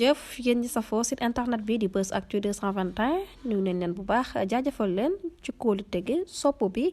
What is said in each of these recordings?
jëf yéen ñi safoo site internet bi di Buzz Actu 221 nuyu nañ leen bu baax jaajëfal leen ci kóolu tege sopp bi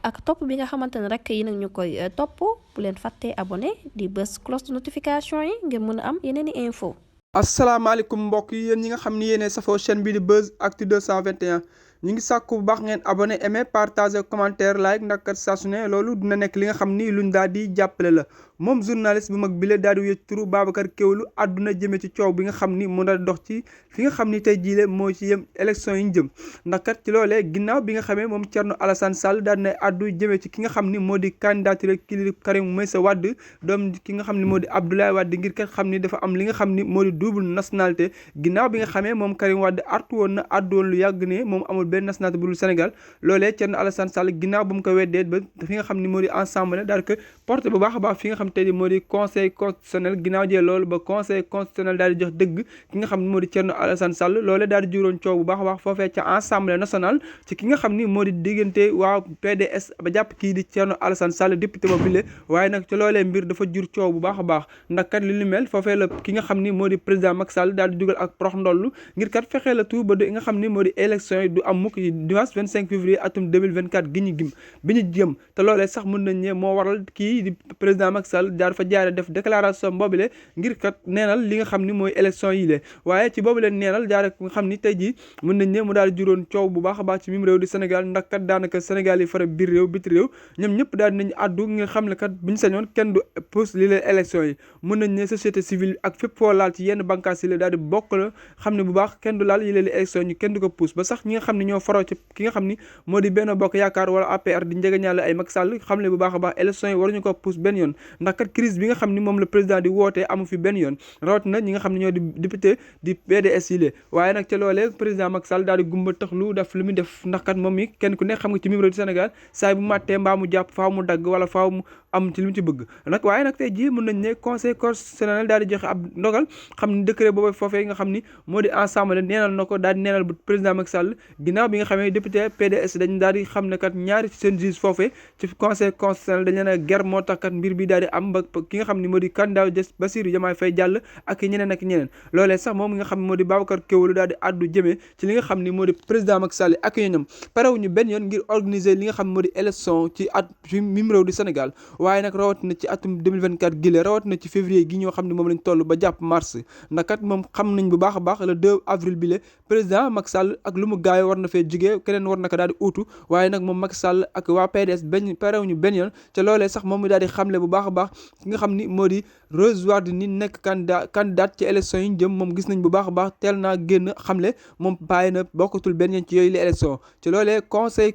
ak topp bi nga xamante ne rek yi nag ñu koy topp bu leen fàttee abonné di bës cloche de notification yi ngir mën a am yeneen i info asalaamaaleykum mbokk yi yéen ñi nga xam ni yéene safoo chaîne bi di Buzz Actu 221 ñu ngi sàkku bu baax ngeen abonné aimé partager commentaire like ndax kat saa su ne loolu dina nekk li nga xam ni luñ daal di jàppale la moom journaliste bu mag bi la daal di wéy turu Babacar Kewoulu àdduna jëmee ci coow bi nga xam ni mu daal dox ci fi nga xam ni tey jii moo ci yem élection yi ñu jëm ndax kat ci loolee ginnaaw bi nga xamee moom Thierno Alassane Sall daal di àddu jëmee ci ki nga xam ni moo di candidature kii Karim Meïssa Wade doom ki nga xam ni moo di Abdoulaye Wade ngir kat xam ni dafa am li nga xam ni moo di double nationalité ginnaaw bi nga xamee moom Karim Wade artu woon na àddu woon lu yàgg ne moom amul benn nationalité bu dul Sénégal loolee Thierno Alassane Sall ginnaaw ba mu ko weddee ba fi nga xam ni moo di ensemble daal ko porté bu baax a baax fi nga xam tey di moo di conseil constitutionnel ginnaaw jee loolu ba conseil constitutionnel daal di jox dëgg ki nga xam ni moo di Thierno Alassane Sall loolee daal di juróon coow bu baax a baax foofee ca assemblée nationale ci ki nga xam ni moo di diggante waa PDS ba jàpp kii di Thierno Alassane Sall député ba bile waaye nag ci loolee mbir dafa jur coow bu baax a baax ndax kat li mel foofee la ki nga xam ni moo di président Macky Sall daal di dugal ak prox ndollu ngir kat fexee la tout ba nga xam ni moo di élection yi du am mukk dimanche 25 février atum 2024 gi ñu gim bi ñu jëm te loolee sax mën nañ ne moo waral kii di président Macky Sall jaar fa jaare def déclaration boobule ngir kat neenal li nga xam ni mooy élection yi le waaye ci boobu leen neenal jaare nga xam ni tey jii mën nañ ne mu daal di juróon coow bu baax a baax ci mim réew di Sénégal ndax kat daanaka Sénégal yi fara biir réew biti réew ñoom ñëpp daal dinañ àddu nga xam ne kat bu ñu sañoon kenn du pousse li leen élection yi mën nañ ne société civile ak fépp foo laal ci yenn bànqaas yi la daal di bokk la xam ne bu baax kenn du laal yi leen élection yi kenn du ko pousse ba sax ñi nga xam ne ñoo faroo ci ki nga xam ni moo di Benno Bokk Yaakaar wala APR di njegeñaale ay Macky Sall xam ne bu baax a baax élection yi waruñu ko pousse benn yoon ndax kat crise bi nga xam ni moom la président di wootee amu fi benn yoon rawatina ñi nga xam ne ñoo di député di PDS yi lée waaye nag ca loolee président Macky Sall daal di gumba taxlu def lu muy def ndax kat moom mi kenn ku nekk xam nga ci mim réew di Sénégal saay bu màttee mbaa mu jàpp faaw mu dagg wala faaw mu am ci li mu ci bëgg nag waaye nag tey jii mën nañ ne conseil constitutionnel daal di joxe ab ndogal xam ni décret boobu foofee nga xam ni moo di ensemble neenal na ko daal di neenal bu président Macky Sall ginnaaw bi nga xamee député PDS dañ daal di xam ne kat ñaari seen juge foofee ci conseil constitutionnel dañ leen a ger moo tax kat mbir bi daal di am ba ki nga xam ni moo di candidat Bassirou Diomaye Faye jàll ak ñeneen ak ñeneen loolee sax moom nga xam ne moo di Babacar Kewoulu daal di addu jëmee ci li nga xam ni moo di président Macky Sall ak ñoñam parewuñu benn yoon ngir organiser li nga xam ne moo di élection ci at fi mim réew di Sénégal waaye nag rawatina ci atum 2024 gi la rawatina ci février gi ñoo xam ne moom lañ toll ba jàpp mars ndax kat moom xam nañ bu baax a baax le 2 avril bi la président Macky Sall ak lu mu gaay war na fee jógee keneen war na ko daal di uutu waaye nag moom Macky Sall ak waa PDS benn parewuñu benn yoon te loolee sax moom mu daal di xamle bu baax a baax ki nga xam ni moo di Rose Wardini nekk candidat ci élection yi ñu jëm moom gis nañ bu baax a baax teel naa génn xamle moom bàyyi na bokkatul benn yoon ci yooyu la élection ci loolee conseil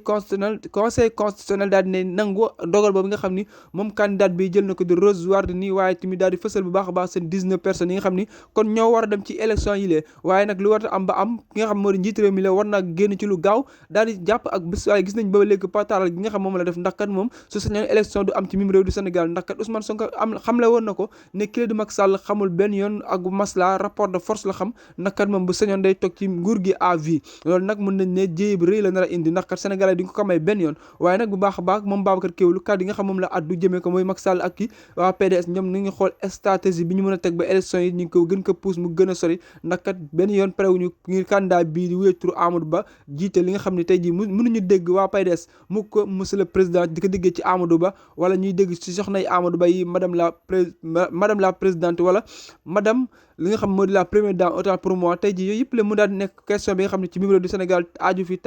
constitutionnel daal di ne nangu dogal boobu nga xam ni moom candidat bi jël na ko di Rose Wardini waaye tamit daal di fësal bu baax a baax seen 19 personnes yi nga xam ni kon ñoo war a dem ci élection yi lee waaye nag lu war a am ba am ki nga xam moo di njiit réew mi la war naa génn ci lu gaaw daal di jàpp ak bés waaye gis nañ ba léegi pataaral gi nga xam moom la def ndax kat moom su sañoon élection du am ci mim réew du Sénégal ndax kat Ousmane Sonko am xamle woon na ko ne kii di Macky Sall xamul benn yoon ak masla rapport de force la xam ndax kat moom bu sañoon day toog ci nguur gi à vie loolu nag mën nañ ne jéey bu rëy la nar a indi ndax kat sénégalais di nga ko may benn yoon waaye nag bu baax a baax moom Babacar Kewoulu kat yi nga xam moom la addu jëmee ko mooy Macky Sall ak ki waa PDS ñoom ni ngi xool stratégie bi ñu mën a teg ba élection yi ñu ngi ko gën ko pousse mu gën a sori ndax kat benn yoon parewuñu ngir candidat bii di wéeturu Amadou Ba jiite li nga xam ne tey jii mënuñu dégg waa PDS mu ko monsieur le président di ko déggee ci Amadou Ba wala ñuy dégg ci soxna yi Amadou Ba yi madame la présidente wala madame li nga xam moo di la première dame autant pour moi tey jii yooyu yëpp la mu daal nekk question bi nga xam ne ci mim réew du Sénégal taaju fi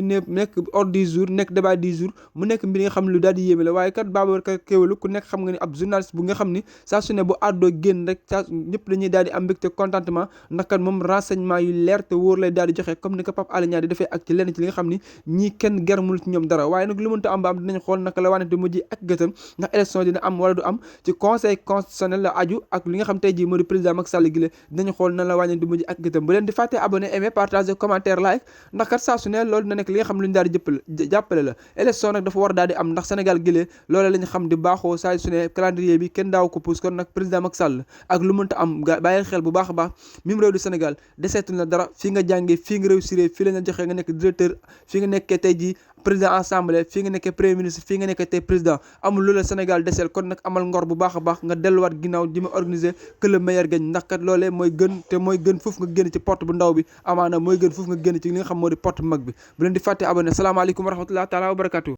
nekk ordre du jour nekk débat du jour mu nekk mbir nga xam ne lu daal di yéeme la waaye kat Babacar Kewoulu ku nekk xam nga ni ab journaliste bu nga xam ni saa su ne bu àddoo génn rek saa ñëpp dañuy daal di am mbégte contentement ndax kat moom renseignement yu leer te wóor lay daal di joxe comme ni ko Pape Alé Niang di defee ak ci lenn ci li nga xam ni ñii kenn germul ci ñoom dara waaye nag lu mënta am ba am dinañ xool naka la wanante mujj ak gëtam ndax élection dina am wala du am ci conseil constitutionnel la aju ak li nga xam tey jii moo di président Macky Sall gi la dinañ xool nan la wàññante mujj ak gëtam bu leen di fàttee abonné aimé partager commentaire like ndax kat saa su ne loolu dina nekk li nga xam lu ñu daal di jàppale la élection nag dafa war daal di am ndax Sénégal gi la loolu lañ xam di baaxoo saa su ne calendrier bi kenn daaw ko pousse kon nag président Macky Sall ak lu mënta am bàyyi xel bu baax a baax mim réew du Sénégal deseetul na dara fii nga jàngee fii nga réussir fii la ñu joxee nga nekk directeur fii nga nekkee tey jii président assemblée fii nga nekkee premier ministre fii nga nekkee tey président amul lu la Sénégal deseel kon nag amal ngor bu baax a baax nga delluwaat ginnaaw di ma organiser que le meilleur gagne ndax kat loolee mooy gën te mooy gën foofu nga génn ci porte bu ndaw bi amaana mooy gën foofu nga génn ci li nga xam moo di porte bu mag bi bu leen di fàtte abonné salaamaaleykum wa rahmatulah taala wa barakatu